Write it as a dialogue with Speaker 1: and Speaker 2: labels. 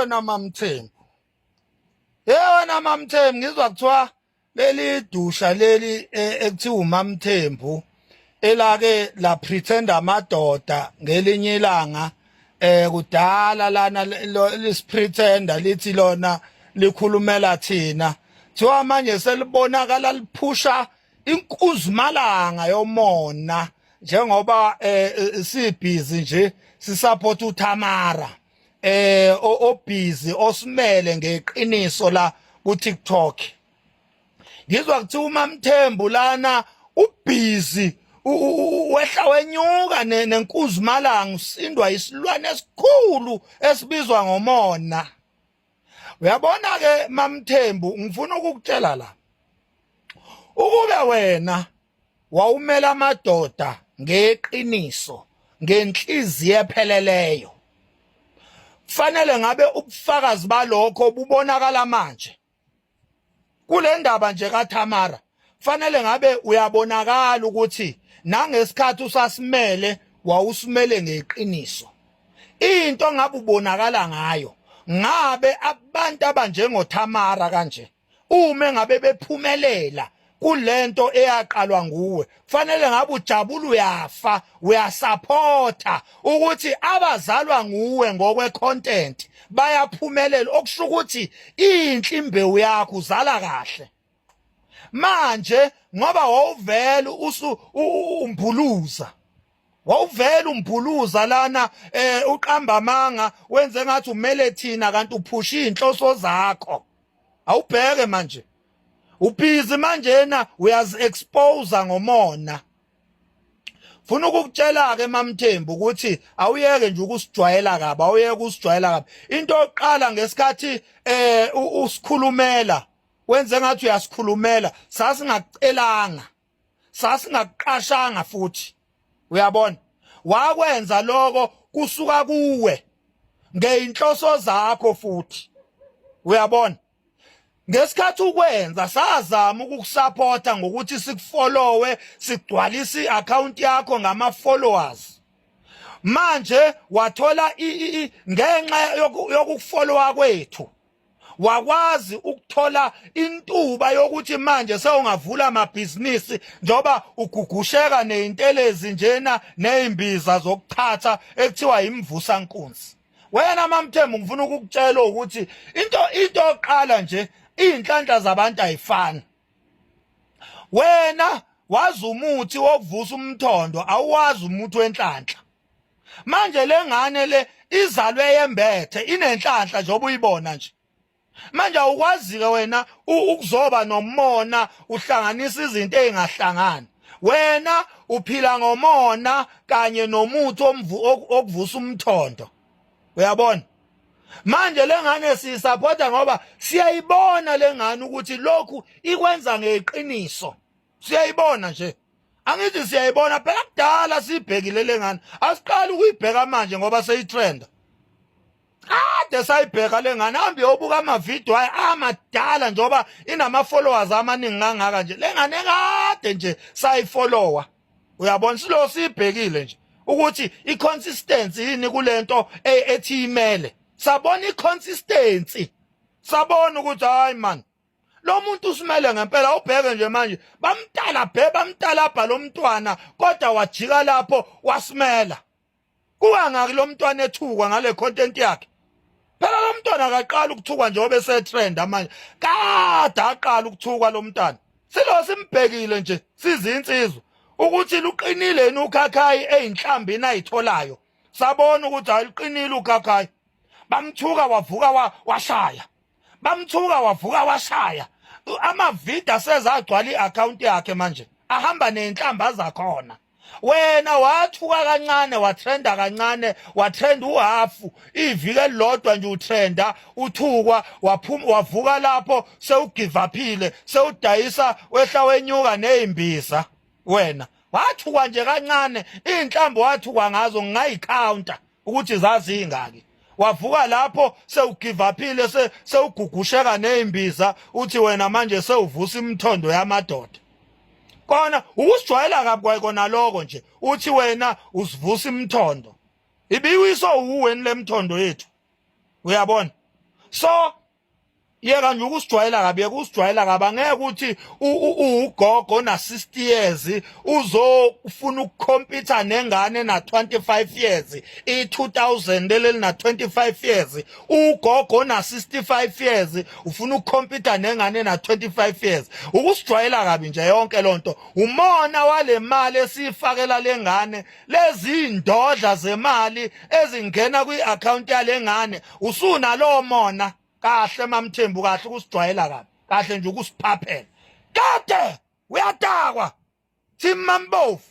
Speaker 1: Wena mamthembu. Hey wena mamthembu, ngizwa kuthiwa leli dusha leli ekuthiwa uMamthembu elake la pretend amadoda ngelinye ilanga kudala lana lisipretender lithi lona likhulumela thina, thiwa manje selibonakala liphusha inkuzimalanga yomona njengoba sibhizi nje sisupport uThamara obhizi osimele ngeqiniso la ku TikTok. Ngizwa kuthiwa uMamthembu lana ubhizi wehla wenyuka nenkuzimalanga, usindwa isilwane esikhulu esibizwa ngomona. Uyabona ke Mamthembu, ngifuna ukukutshela la, ukube wena wawumela amadoda ngeqiniso ngenhliziyo epheleleyo, kufanele ngabe ubufakazi balokho bubonakala manje kule ndaba nje kaThamara. Fanele ngabe uyabonakala ukuthi nangesikhathi usasimele wawusimele ngeqiniso. Into ngabe ubonakala ngayo, ngabe abantu abanjengoThamara kanje uma ngabe bephumelela kulento eyaqalwa nguwe, fanele ngabe ujabula uyafa, uyasupporta ukuthi abazalwa nguwe ngokwe content bayaphumelela, okusho ukuthi inhle imbewu yakho, uzala kahle. Manje ngoba wawuvela usu umbuluza, wawuvela umbuluza lana uqamba amanga, wenze ngathi umele thina kanti uphusha inhloso zakho. Awubheke manje ubhizi manjena uyazi expose ngomona. Funa ukukutshela ke Mamthembu ukuthi awuyeke nje ukusijwayela kabi, awuyeke ukusijwayela kabi. Into oqala ngesikhathi usikhulumela, wenze ngathi uyasikhulumela, sasingakucelanga, sasingakuqashanga futhi, uyabona, wakwenza lokho kusuka kuwe ngeinhloso zakho futhi, uyabona. Ngesikhathi ukwenza sazama ukukusupporta ngokuthi sikufollowe, sigcwalise iaccount yakho ngama followers. Manje wathola ngenxa yokukufollowa kwethu wakwazi ukuthola intuba yokuthi manje sewungavula amabhizinisi njoba ugugusheka nezintelezi njena nezimbiza zokuchatha ekuthiwa imvusa nkunzi. Wena Mamthembu, ngifuna ukukutshela ukuthi into oqala nje, izinhlanhla zabantu ayifani. Wena wazi umuthi wokuvusa umthondo, awuwazi umuthi wenhlanhla. Manje lengane le izalwe yembethe, inenhlanhla njengoba uyibona nje. Manje awukwazi ke wena ukuzoba nomona uhlanganisa izinto ezingahlangani. Wena uphila ngomona kanye nomuthi okuvusa umthondo, uyabona. Manje lengane siyisupporta ngoba siyayibona lengane ukuthi lokhu ikwenza ngeqiniso, siyayibona nje. Angithi siyayibona phela, kudala sibhekile lengane, asiqali ukuyibheka manje ngoba seyitrenda. Kade sayibheka lengane, hambe yobuka amavidiyo ayo amadala njengoba inama followers amaningi kangaka nje. Lengane kade nje sayifollowa, uyabona, silo sibhekile nje ukuthi iconsistency yini kulento ethi imele. Sabona iconsistency, sabona ukuthi hayi man, lo muntu usimele ngempela. Ubheke nje manje bamtala bhe bamtalabha lo mntwana, kodwa wajika lapho wasimela. Kungangaki lo mntwana ethukwa ngale content yakhe? Phela lo mntwana akaqala ukuthukwa njengoba esetrend manje, kade aqala ukuthukwa lo mntwana. Silo simbhekile nje sizinsizwa ukuthi luqinile yini ukhakhayi eyinhlambini ayitholayo. Sabona ukuthi ayiqinile ukhakhayi. Bamthuka wavuka washaya, bamthuka wavuka washaya. Amavidiyo aseza agcwala i-account yakhe manje, ahamba nezinhlamba zakhona. Wena wathuka kancane, watrenda kancane, watrenda uhafu iviki elilodwa nje, utrenda uthukwa, waphuma wavuka lapho sewugive uphile, sewudayisa wehla wenyuka nezimbiza. Wena wathukwa nje kancane, inhlambo wathukwa ngazo ngingayicounter ukuthi zazingaki. Wavuka lapho sewugive uphile, sewugugusheka nezimbiza, uthi wena manje sewuvusa imithondo yamadoda. Kona ukusijwayela kabi kwayikona lokho nje, uthi wena usivusa imithondo, ibiwiso uweni lemthondo yethu, uyabona. So yeka nje ukusijwayela kabi, yeka usijwayela kabi. Angeke ukuthi ugogo na 60 years uzofuna ukukhompyutha nengane na 25 years, i2000 leli na 25 years. Ugogo na 65 years ufuna ukukhompyutha nengane na 25 years. Ukusijwayela kabi nje yonke lonto. Umona wale mali esifakela lengane, lezi ndodla zemali ezingena kwi-account yalengane, usunalowo mona. Kahle mamthembu, kahle ukusijwayela kabi, kahle nje ukusiphaphela. Kade uyadakwa, Thimambovu.